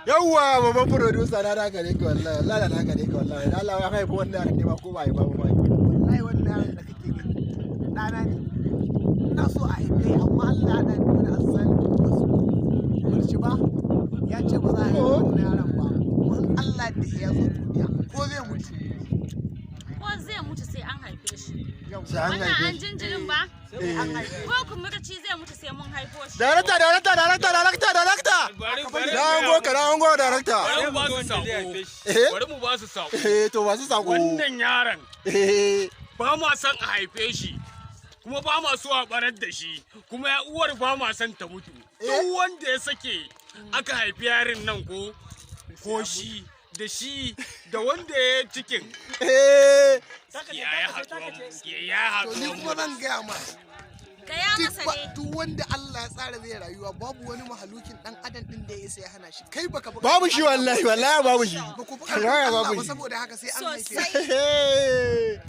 Yawwa, babban producer na, da gare ka wallahi, wallahi na gare ka wallahi. Da Allah ya haifi wannan yaron ne ba ko ba haifa ba ma? Wallahi wannan yaron da kake gani ɗana ne. Ina so a haife, amma Allah ya haɗa ni wani azzalimi wasu barci ba, ya ce ba za a haifi wannan yaron ba. Kuma in Allah da ya zo duniya, ko zai mutu. Ko zai mutu, sai an haife shi. Sai an Wannan an haife shi. jinjirin ba? Sai an haife. Ko kumurci zai mutu, sai mun haifo shi. Darakta, darakta, darakta, darakta, darakta. Bari bari. Na hango ka, na hango darakta. Bari mu ba su sako. Eh? Bari mu ba su sako. Eh, to masu sako. Wannan yaron ba ma son a haife shi, kuma ba ma so a barar da shi, kuma ya uwar ba ma son ta mutu. Duk wanda ya sake aka haifi yarin nan, ko shi da shi da wanda ya cikin ya ya haɗuwa ya To ni haɗuwa. kuma zan gaya ma Gaya duk masa ne. Duk wanda Allah ya tsara zai rayuwa, babu wani mahalukin dan adam din da ya isa ya hana shi. Kai baka fi Babu shi ƙarfin Allah. wallahi, wallahi babu shi. Ba ku fi ƙarfin Wallahi Allah babu ba. shi. Saboda haka sai an haife Sosai. shi. Eh.